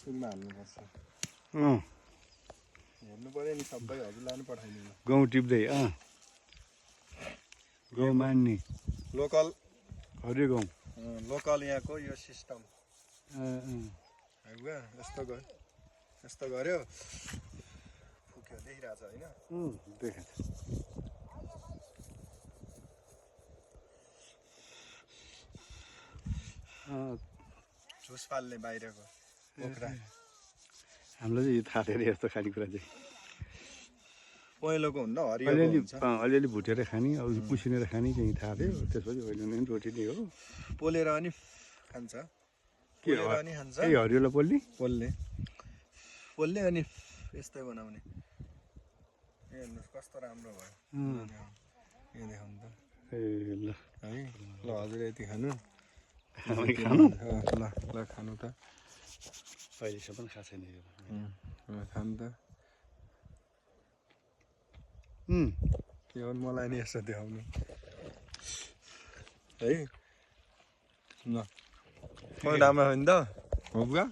सुनमा हाल्नुपर्छ अँ हेर्नु पर्यो नि सबै हजुरलाई पनि पठाइदिनु गहुँ टिप्दै गहुँ मान्ने लोकल हरियो गहुँ लोकल यहाँको यो सिस्टम यस्तो गर्यो फुक्यो देखिरहेछ होइन देखेछ झुस फाल्ने बाहिरको बोक्रा हामीलाई चाहिँ यो थाहा थिएन यस्तो खानेकुरा चाहिँ पहिलोको हुन्न हरियो अलिअलि अलिअलि भुटेर खाने अब पुसिनेर खाने चाहिँ थाहा थियो त्यसपछि अहिले नै रोटी नै हो पोलेर पनि खान्छ के पोलेर पनि खान्छ त्यही हरियोलाई पोल्ने पोल्ने अनि यस्तै बनाउने हेर्नुहोस् कस्तो राम्रो भयो यो देखाउनु त ए ल है ल हजुर यति खानु खानु ल खानु त अहिलेसम्म खाएको छैन यो खानु त यो मलाई नि यसो देखाउनु है ल राम्रो भयो नि त हो बुवा